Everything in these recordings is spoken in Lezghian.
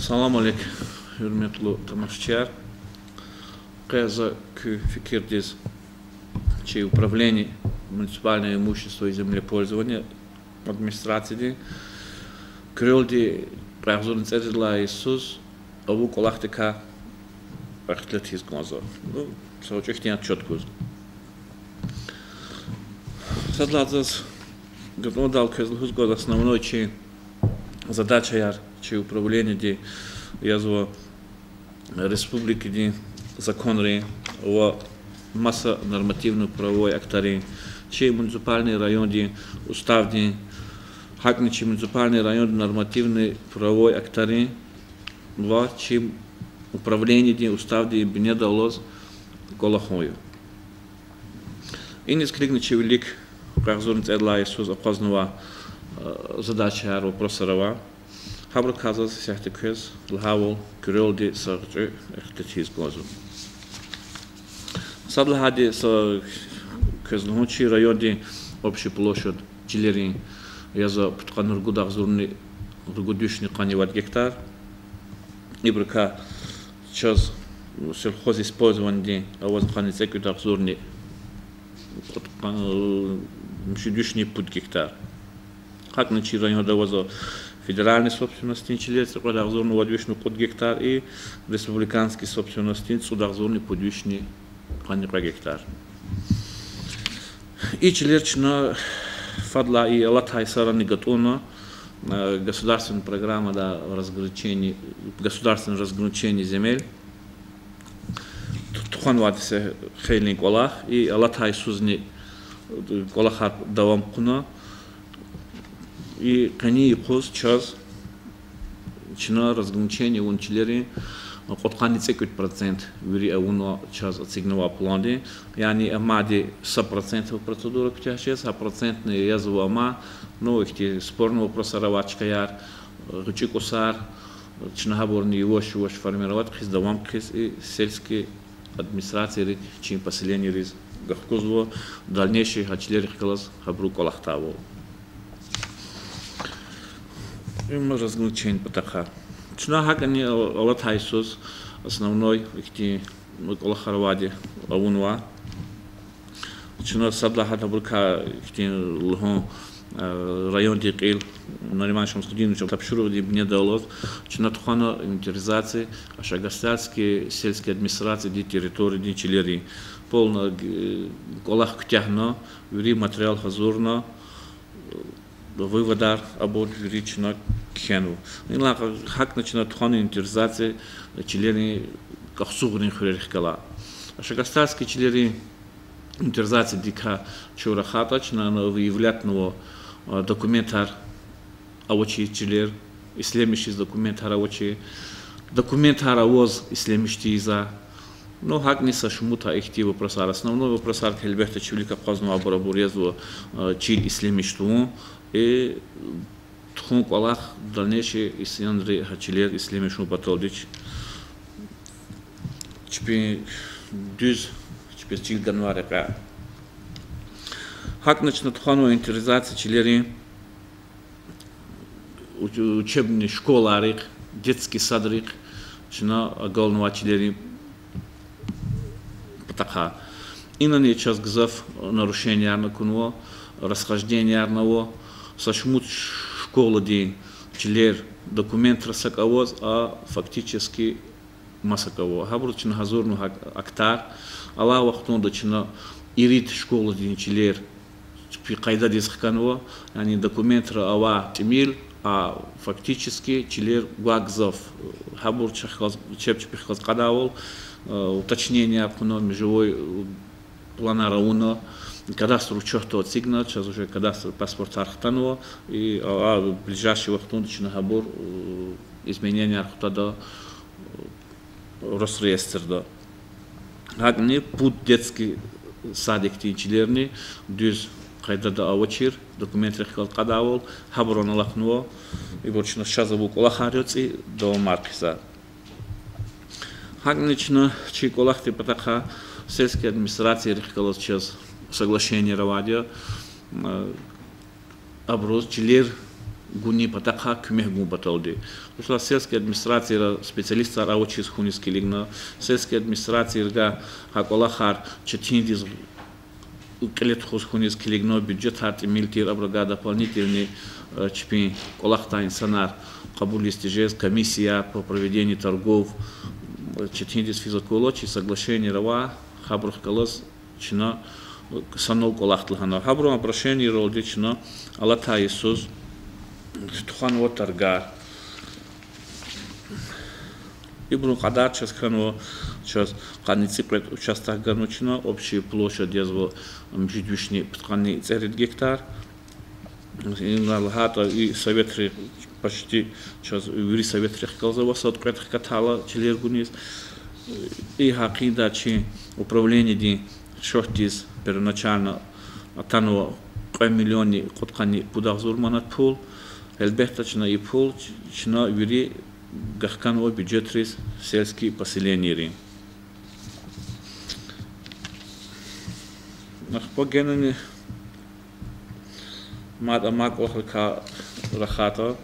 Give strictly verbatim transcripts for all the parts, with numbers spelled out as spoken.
Салам алейк, гьуьрметлу тамашачияр. Къе за куь фикирдиз чи управление муниципального имущества и землепользования администрациядин Куьрелди кьве агъзурни цӀерид лагьай йисуз авур кӀвалахдикай ихтилат ийиз кӀанзава. Ну, са гъвечӀи ихьтин отчёт гуз. Сад лагьай заз гатӀунвайдал квез лугьуз кӀанзава основной чи задачаяр, чи управлениеди язва республикадин законрин ва маса нормативно-правовой актарин, чи муниципальный райондин уставдин, гьакӀни чи муниципальный райондин нормативно-правовой актарин ва чи управлениедин уставдин бинедаллаз кӀвалахун я. Иниз килигна чи вилик кьве агъзурни цӀерид лагьай йисуз акъвазнавай, э, задачаяр, вопросар ава. Гьабурукай заз исятда квез лагьайвал Куьрелди са гъвечӀи ихтилат ийиз кӀанзава. Сад лагьайди са квез лугьун, чи райондин общая площадь чилерин язва пудкъанни ругуд агъзурни, ругуд вишни къанни вад гектар. Ибурукай чаз сельхозиспользованиедин аваз къанни цӀекӀуьд агъзурни, къан-, муьжуьд вишни пуд гектар. ГьакӀни чи районда авазва федеральный собственностьдин чилер цӀикьвед агъзурни вад вишни кьуд гектар и республиканский собственностьдин цӀуд агъзурни пуд вишни къанни кьве гектар. И чилер чна фадлай и алатай йисарани гатӀунна, э, государственный программада разграничение, государственное разграничение земель тухванвайди са хейлин кӀвалах, и алатай йисузни кӀвалахар давам хъувуна. И къенин юкъуз чаз чна разграничение авун чилерин кьудкъанни цӀекӀуьд процент вири авунва чаз эцигнавай пландин. Яни амайди са процентный процедура куьтягь жез, гьа процентный язва ама, ну, ихьтин спорный вопросар авай чкаяр, гъвечӀи кӀусар, чна гьабурни юваш-юваш формировать хъийиз, давам хъийиз и сельский администрациярик, чи поселенийриз гахкузва, дальнейший гьа чилерихъ галаз гьабуру кӀвалахдайвал. Им разграничение патахъай. Чна гьакӀни алатай йисуз основной ихьтин кӀвалахар авайди авунва. Чна сад лагьайди гьабурукай ихьтин лугьун, э, райондин кьил Нариман Шамсудиновича тапшуругъдин бинедаллаз чна тухвана инвентаризация Ашагастальский сельский администрациядин территориядин чилерин. Полный, э, кӀвалах куьтягьна, вири материал гьазурна, выводар абур вири чна кхьенва. Инлай гьакӀни чна тухвана инвентаризация чилерин кахцугърин хуьрерихъ галай. Ашагастальский чилерин инвентаризациядикай чун рахайтӀа, чна ана выявлятьнава, а, документар авачир чилер, ишлемишиз документар авачир, документар аваз ишлемиш тийизвай. Ну, гьакӀни са шумуда ихьтин вопросар. Основной вопросар, гьелбетда, чи вилик акъвазнавайбур, абур язва, а, чил ишлемиш тавун, э, тухун кӀвалах, дальнейший инсанри гьа чилер ишлемишун паталдиз чпин дуьз, чпиз чил ганвай рекьяй. ГьакӀни чна тухванва инвентаризация чилерин, уч-, учебный школайрихъ, детский садрихъ, чна агалнавай чилерин патахъай. Инани чаз гзаф нарушениярни акунва, расхождениярни ава, са шумуд школадин чилер документра са кӀвал ава, а фактически маса кӀвал ава. Гьабуруз чна гьазурнава гьа актар. Алай вахтунда чна ирид школадин чилер чпи къайдадиз хканва, яни документра авай тӀимил, а фактически чилер гвай гзаф. Гьабур чеб чпихъ галаз кьадайвал, э, уточнение хъувуна, межевой планар авуна, кадастр учётда эцигна, чаз уже кадастр паспортар хтанва, и, а, ближайший вахтунда чна гьабур, э, измененияр хутада, э, Росреестрда. ГьакӀни пуд детский садикдин чилерни дуьз къайдада авачир, документрихъ галаз кьадайвал, гьабурун алахънава, ибур чна шаз авур кӀвалахар я, цӀи давамар хъийизва. ГьакӀни чна чи кӀвалахдин патахъай сельский администрациярихъ галаз чаз соглашениеяр авайди я, э, абуруз чилер гунин патахъай куьмек гун паталди. Вучиз лагьайтӀа сельский администрацияра специалистар авачиз хьуниз килигна, сельский администрациядикай гьа кӀвалахар четиндиз кьиле тухуз хьуниз килигна, бюджетар тӀимил тир, абурукай дополнительный, э, чпин кӀвалахдай инсанар кьабулиз тежез, комиссия по проведению торгов, э, четиндиз физ акурла, чи соглашениеяр ава, гьабурухъ галаз чна, э, санал кӀвалахда лагьана. Гьабурун обращениералди чна алатай йисуз тухванва торгар. Ибурун кьадар чаз хьанва, чаз къанни цӀикьвед участок ганва чна, общая площадь язва муьжуьд вишни пудкъанни цӀерид гектар. Ина лагьайтӀа, и советри почти чаз вири советрихъ галаз ава, сад кьвед хкатайла чилер гуниз. И гьакъиндай чи управлениедин счётдиз первоначально атанва кьве миллионни кьудкъанни пуд агъзур манат пул. Гьелбетда, чна и пул, чна вири гахканва бюджетриз сельский поселенийрин. Ахпа генани мад амай кӀвалахрикай рахайтӀа,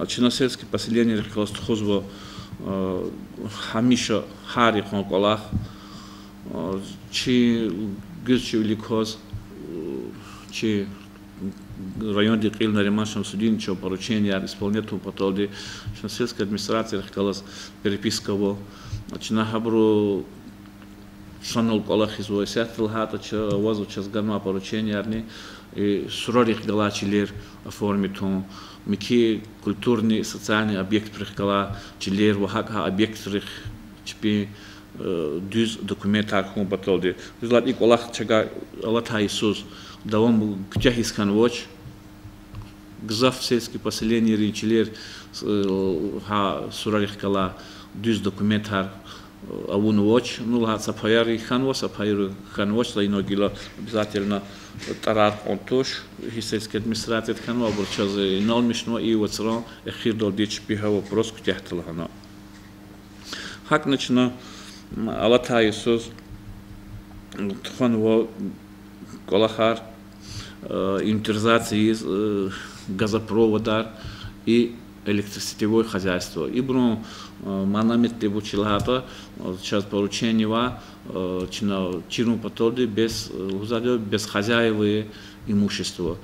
чна сельский поселенийрихъ галаз тухузва, э, гьамиша гьар йикъан кӀвалах, э, чи гуьзчивилик кваз, э, чи райондин кьил Нариман Шамсудиновичан порученияр исполнять авун паталди чна сельский администрациярихъ галаз переписка ава. Чна гьабуру санал кӀвалах ийизва, исятда лагьайтӀа, чаз авазва чаз ганвай поручениярни, э, сурарихъ галай чилер оформить авун, муькуь культурный, социальный объектбурухъ галай чилер ва гьакӀ гьа объектрихъ чпин, э, дуьз документар хьун паталди. Дуьз лагьайтӀа, и кӀвалах чавай алатай йисуз давам куьтягьиз хьанвач. Гзаф сельский поселенийрин чилер, э, гьа сурарихъ галай дуьз документар, э, авунвач. Ну, лагьайтӀа, са паяр хьанва, са паяр хьанвач, за инал гила обязательно тӀварар кьун туш, гьи сельский администрацияди хьанва, абур чаз, э, иналмишнава, и вацран эхирдалди чпи гьа вопрос куьтягьда лагьана. ГьакӀни чна, м, алатай йисуз, м, тухванва кӀвалахар, э, инвентаризация ийиз, э, газопроводар и электросетевое хозяйство. Ибурун, э, манаметди вуч я лагьайтӀа, э, чаз поручение ава, э, чна чирун паталди без, э, лугьузвайди, без хозяева имущества.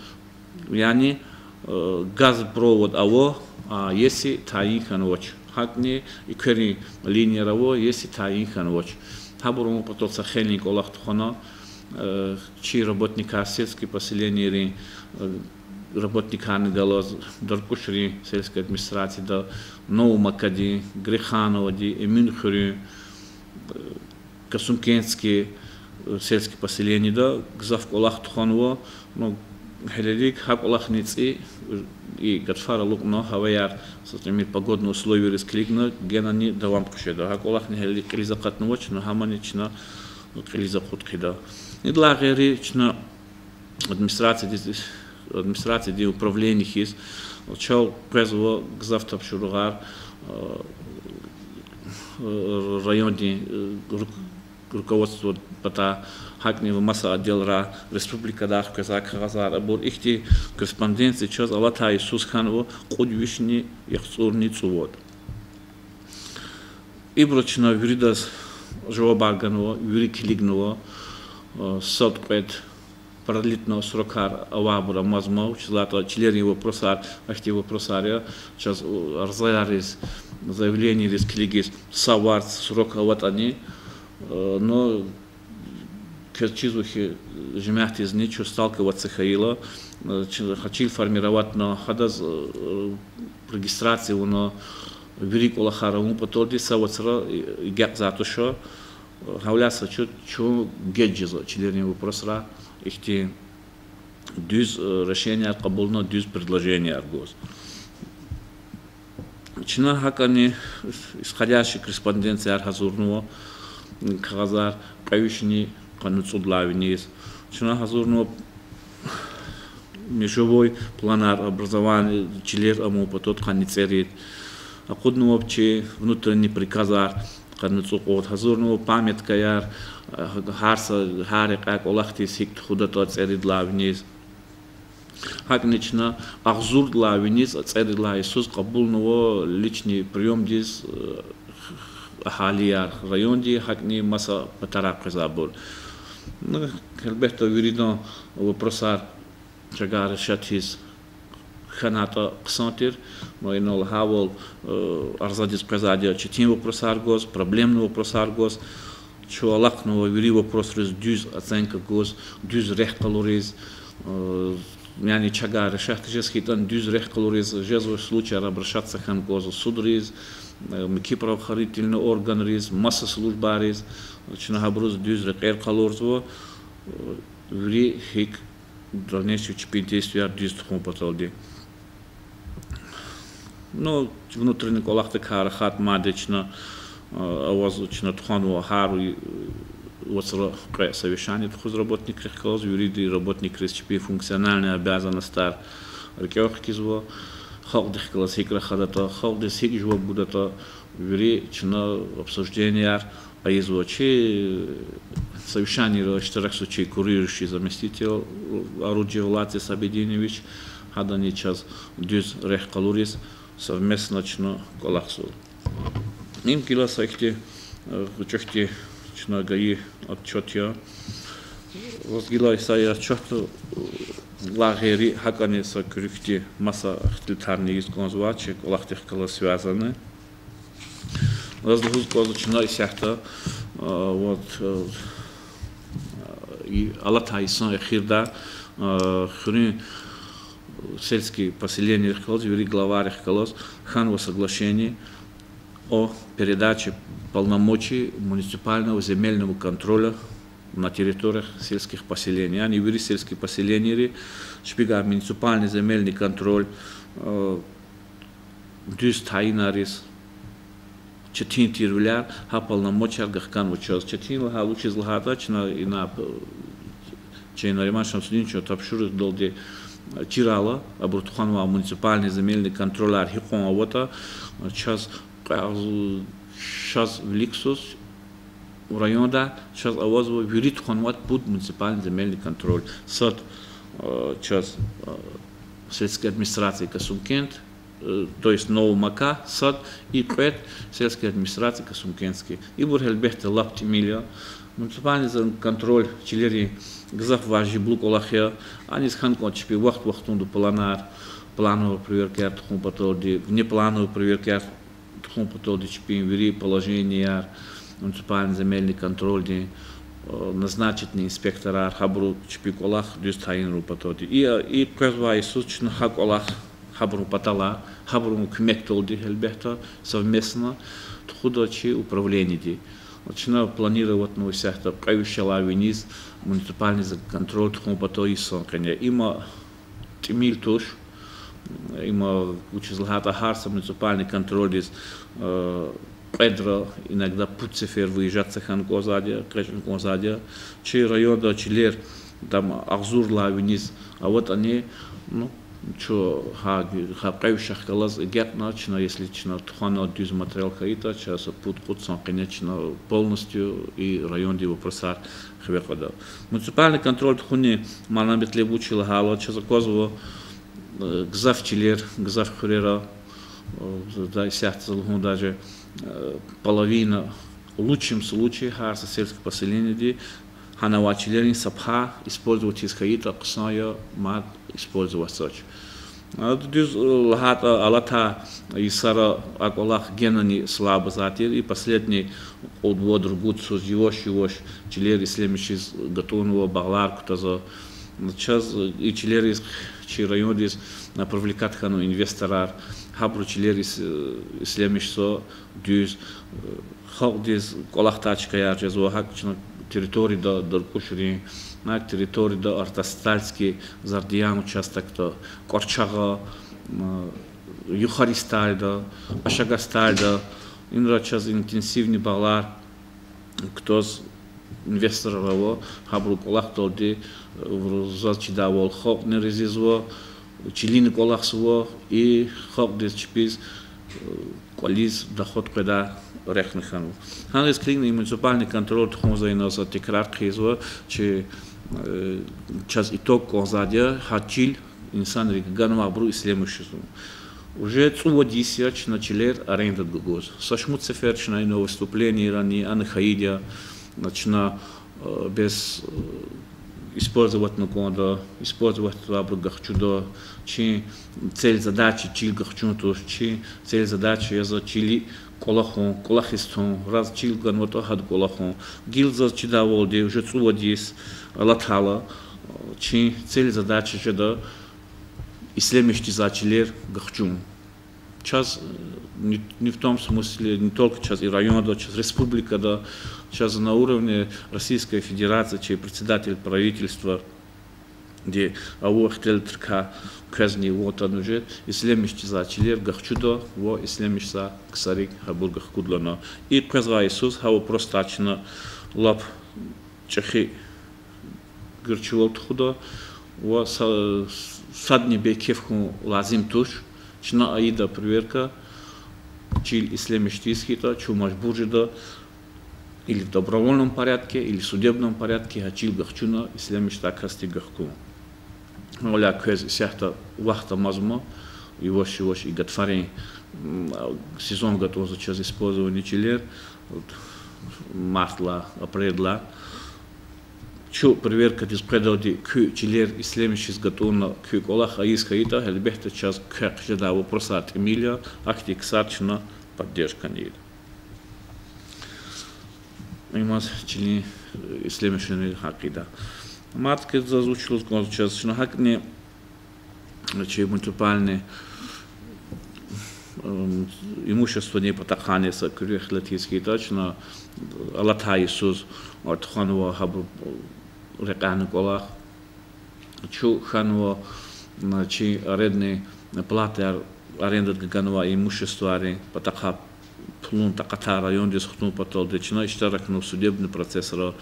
Яни, э, газопровод ава, а еси тайин хьанвач. ГьакӀни экверин линияр ава, еси тайин хьанвач. Гьабур авун патал са хейлин кӀвалах тухвана, э, чи работникар, сельский поселенийрин, э, работникарни галаз, Даркушрин сельский администрацияда, Новомакадин, Грехановадин, Эминхуьруьн, э, Касумкентский, э, сельский поселениеда гзаф кӀвалах тухванва. Ну, гьелелиг гьа кӀвалахни цӀи, э, и гатфар алукьна, гьаваяр, са тӀимил погодный условиейриз килигна, генани давам хъжеда. Гьа кӀвалахни гьелелиг кьилиз акъатнавач, ну, гьамани чна кьилиз акъуд хъийида. Идалай гъейри чна администрациядиз, администрациядин управление хьиз, чал къвезва гзаф тапшуругъар, э, райондин, э, рук-, руководстводин патай, гьакӀни ва маса отделрай, республикадай хквезвай кагъазар, абур ихьтин корреспонденция чаз алатай йисуз хьанва кьуд вишни яхцӀурни цӀувад. Ибуруз чна виридаз жавабар ганва, вири килигнава, э, сад-кьвед продлитьна срокар авайбур амазма, вучиз лагьайтӀа чилерин вопросар, ахьтин вопросар я, чаз, э, арзаярриз, заявлениейриз килигиз са варз срок аватӀани, э, но квез чизва хьи, жемятдизни чун сталкиваться хьайила, э, чи-, гьа чил формироватьна, гьадаз, э, регистрация авуна, вири кӀвалахар авун паталди са вацра, э, агакьзавай туш. Гьавиляй са чу-, чун геж жезва чилерин вопросрай, ихьтин дуьз, э, решенияр кьабулна, дуьз предложенияр гуз. Чна гьакӀани исходящий корреспонденцияр гьазурнава, кагъазар кьве вишни къанни цӀуд лагьай виниз. Чна гьазурнава межевой планар, образование, чилер авун патал къанни цӀерид. Акъуднава чи внутренний приказар къанни цӀукьуд. Гьазурнава памяткаяр, гьар са, гьар рекьяй кӀвалахдиз гьикӀ тухудатӀа цӀерид лагьай виниз. ГьакӀни чна агъзурдалай виниз, цӀеридалай йисуз кьабулнава личный приёмдиз агьалияр районди, гьакӀни маса патарай къвезвайбур. Ну, гьелбетда, виридан вопросар чавай решать ийиз хьанайтӀа хъсан тир, но инал гьавал арзадиз къвезвайди я четин вопросар гваз, проблемный вопросар гваз. Чун алахънава вири вопросриз дуьз оценка гуз, дуьз рехъ къалуриз, яни чавай решать жез хьайитӀани дуьз рехъ къалуриз, жезвай случайра обращаться хьана кӀанзава судриз, муькуь правоохранительный органриз, маса службайриз, чна гьабуруз дуьз рекьер къалурзава, вири гьикӀ дальнейший чпин действияр дуьз тухун паталди. Ну, внутренний кӀвалахдикай рахайтӀа, мад чна, аваз чна тухванва гьар вацра кьве совещание тухуз работникрихъ галаз, вирида работникриз чпин функциональный обязанностар рикӀел хкизва, халкьдихъ галаз гьикӀ рахадатӀа, халкьдиз гьикӀ жаваб гудатӀа, вири чна обсужденияр ийизва. Чи совещанийра иштиракзава чи курирующий заместитель орудия власти Сабединович, гьадани чаз дуьз рехъ къалуриз совместно чна кӀвалахзава. Им гила са ихьтин гъвечӀи хьтин чна гайи отчёт я. Ваз гила са и отчётдилай гъейри гьакӀани са куьруь хьтин маса ихтилатарни ийиз кӀанзава чи кӀвалахдихъ галаз связанный. Заз лугьуз кӀанзава чна исятда, вот, алатай йисан эхирда хуьруьн сельский поселенийрихъ галаз, вири главайрихъ галаз хьанва соглашение о передаче полномочий муниципального земельного контроля на территориях сельских поселений. Яни вири сельский поселенийри чпикай муниципальный земельный контроль дуьз тайинарзавайбуруз четин тирвиляй гьа полномочияр гахканва чаз. Четин лагьайла вучиз лагьайтӀа, чна ина, чи Нариман Шамсудиновичан тапшуругъдалди чирайла, абуру тухванвай муниципальный земельный контрольар гьикьван аватӀа, чаз кьве агъзур шаз виликсуз районда чаз авазва вири тухванвай пуд муниципальный земельный контроль. Сад чаз сельской администрации Касымкент, то есть Новая Мака, сад, и кьвед сельской администрации Касымкентский. Ибур гьелбетда лап тӀимил я. Муниципальный зем-, контроль чилерин гзаф важиблу кӀвалах я. Аниз хьана кӀанда чпи вахт-вахтунда планар, плановый проверкаяр тухун паталди, внеплановый проверкаяр тухун паталди чпин вири положенияр, муниципальный земельный контрольдин назначенный инспекторар, гьабуру чпин кӀвалах дуьз тайинарун паталди. И, и къвезвай йисуз чна гьа кӀвалах гьабурун патала, гьабурун куьмекдалди гьелбетда совместно тухуда чи управлениеди. Чна планировать авунва исятда кьве вишелай виниз муниципальный контроль тухун патал йисан къене. Има тӀимил туш. Има, вучиз лагьайтӀа гьар са муниципальный контрольдиз кьведра, иногда пуд сефер выезжаться хьана кӀанзавайди я, экъечӀна кӀанзавайди я. Чи районда чилер там агъзурдалай виниз аватӀани, ну, чун гьа, гьа кьве вишехъ галаз агакьна, чна, если чна тухвана дуьз материал хьайитӀа, чаз са пуд-кьуд йисан къене чна полностью и райондин вопросар хиве кьада. Муниципальный контроль тухунин мана-метлеб вуч я лагьайла, чаз аквазва гзаф чилер, гзаф хуьрера, да, исятда за лугьун, даже половина, в лучшем случае, гьар са сельский поселениеди гьана авай чилерин са пай использовать ийиз хьайитӀа, хъсан я мад использовать ийизвач. Дуьз лагьайтӀа, алатай йисара а кӀвалах генани слабзавай тир, и последний кьуд-вад-ругуд йисуз яваш-яваш чилер ишлемишиз гатӀунва, багълар кутазва. Чаз и чилериз, чи райондиз привлекать хьанва инвесторар, гьабуру чилер ис-, ишлемишзава дуьз, халкьдиз кӀвалахдай чкаяр жезва, гьакӀ чна территорияда Даркьушрин, гьакӀ территорияда Артаситальский, Зардиян участокда, КӀварчагъа, Юхаристальда, Ашагастальда, инра чаз интенсивный багълар кутаз инвесторар ава, гьабурун кӀвалахдалди, абуру заз чидайвал халкьни рази жезва, чилин кӀвалахзава, и халкьдиз чпиз кӀвализ доход къведай рехъни хьанва. Гьаниз килигна, и муниципальный контроль тухун, за инал са текрар хъийизва, чи, чаз итог кӀанзавайди я гьа чил, инсанри ганвайбуру ислемишзава. Уже цӀувад йис я чна чилер арендада гуз. Са шумуд сефер чна ина выступленийрани ана хьайиди я, чна, э, бес, э, использовать авуна кӀанда, использовать авурбурук гахчуда, чи цель, задача чил гахчун туш, чи цель, задача я за чилин кӀвалахун, кӀвалахиз тун, раз чил ганватӀа гьада кӀвалахун. Гила заз чидайвалди, уже цӀувад йис алатайла, э, чи цель, задача жеда ислемишдиз чилер гахчун. Чаз, э, не, не в том смысле, не только чаз и районда, чаз республикада, чаз на уровне Российской Федерации, чи председатель правительства ди авур ихтилатрикай квезни ватан уже ислемишдиз чилер гахчуда ва ислемишзавай ксарик гьабур гахкудалана. И къвезвай йисуз гьа вопросдай чна лап чӀехи гуьрчивал тухуда ва са-, садни бейкеф хьун лазим туш. Чна ийида проверка, чил ислемишдиз хьайитӀа, чун мажбур жеда или в добровольном порядке, или в судебном порядке гьа чил гахчуна ислемишдай касдив гахкун. Гьавиляй квез исятда вахт амазма, яваш-яваш и гатфарин, м, сезон гатӀунзава чаз использование чилер, мартдилай, апрелдилай. Чун проверкадиз къведалди куь чилер ислемишиз гатӀунна, куь кӀвалах ийиз хьайитӀа, гьелбетда, чаз квехъ жедай вопросар тӀимил я, ахьтин ксар чна поддержка ийида. Имаз чилин, э, ислемишунин гьакъида. Мад квез заз вуч лугьуз кӀанзава, чаз чна гьакӀни чи муниципальный, м, имуществодин патахъайни са куьруь ихтилат ийиз хьайитӀа, чна алатай йисуз тухванва гьабур рекьяйни кӀвалах. Чун хьанва, м, чи арендный платаяр, арендада ганвай имуществойрин патахъай пулун такьатар райондиз хтун паталди чна иштиракнава судебный процессра,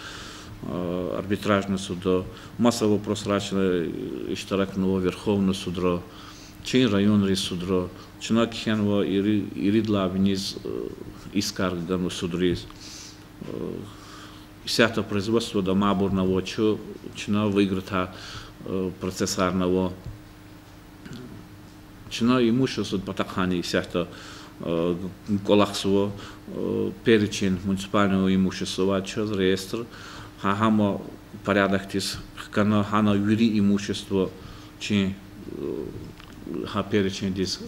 э, арбитражный судра, маса вопросрай чна иштиракнава Верховный судра, чи районрин судра. Чна кхьенва ири-, иридалай виниз, э, искар ганва судриз. Э, исятда производствода амайбурни ава чна, чна выигратай, э, процессарни ава. Чна имуществодин патахъайни исятда, э, кӀвалахзава, э, перечень муниципального имущества авай чаз реестр, гьа гьам порядокдиз хкана, гьана вири имущество чи, э, гьа перечендиз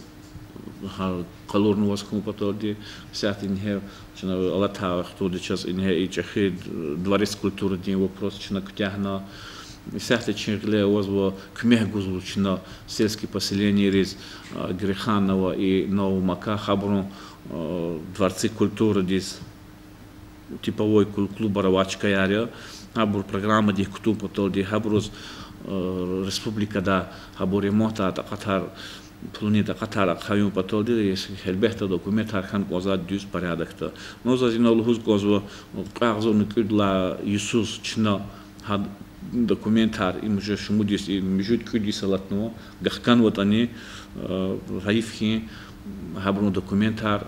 гьа къалурнаваз хьун паталди, исятда ингье чна алатай вахтунда чаз ингье и чӀехи дворец культурыдин вопрос чна куьтягьна. Исятда чи гъиле авазва, куьмек гузва чна сельский поселениейриз, а, Греханово и Новомака, гьабурун, а, дворцы культурыдиз, типовой кул-, клубар авай чкаяр я. Гьабур программадик кутун паталди, гьабуруз, а, республикадай гьабур ремонтдай такьатар, пулунин такьатар ахъаюн паталди, гьелбетда, документар хьана кӀанзавайди дуьз порядокда. Ну, заз ина лугьуз кӀанзава, кьве агъзурни кӀуьд лагьай йисуз чна гьа документар, им уже шумуд йис, и муьжуьд-кӀуьд йис алатнава, гахканватӀани, э, гьайиф хьи, гьабурун документар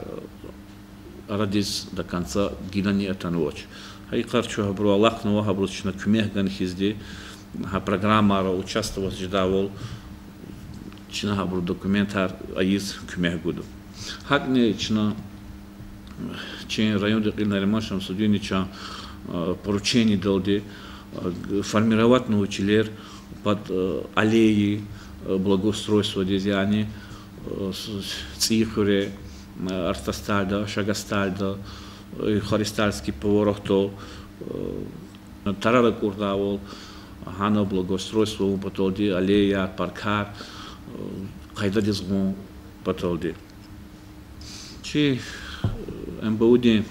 арадиз до конца гилани атанвач. Гьа йикъара чун гьабуру алахънава, гьабуруз чна куьмек гана хьизди, гьа программайра участвовать жедайвал, чна гьабурун документар ийиз куьмек гуда. ГьакӀни чна чи райондин кьилни Нариман Шамсудиновичан, э, поручениедалди, э, формировать авунва чилер пад, э, аллеи, э, благоустройстводиз, яни, э, с-, с-, ЦӀийи хуьре, э, Артасталда, Шагасталда, э, Харистальский поворотдал, э, тарар акӀурдайвал, гьана благоустройство авун паталди, аллеяр, паркар, э, къайдадиз гъун паталди. Чи, э, МБУ-дин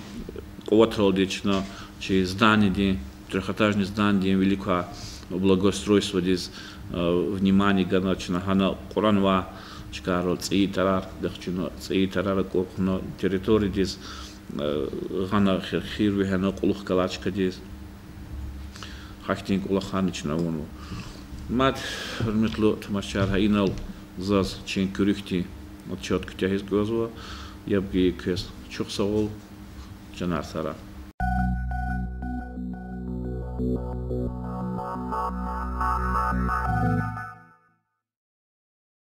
къуватралди чна чи зданиедин, трёхэтажный зданиедин вилик квай благоустройстводиз, э, внимание гана чна, гьана Кьуръанвай чкайрал цӀийи тарар гахчуна, цӀийи тарар акӀур хъувуна, территориядиз, э, гьана хи-, хийир вегьена кьулухъ галай чкадиз. Гьахьтин кӀвалахарни чна авунва. Мад, гьуьрметлу тамашачияр, гьа инал заз чи куьруь хьтин отчёт куьтягьиз кӀанзава. Яб гайи квез чухсагъул, чанар сагърай.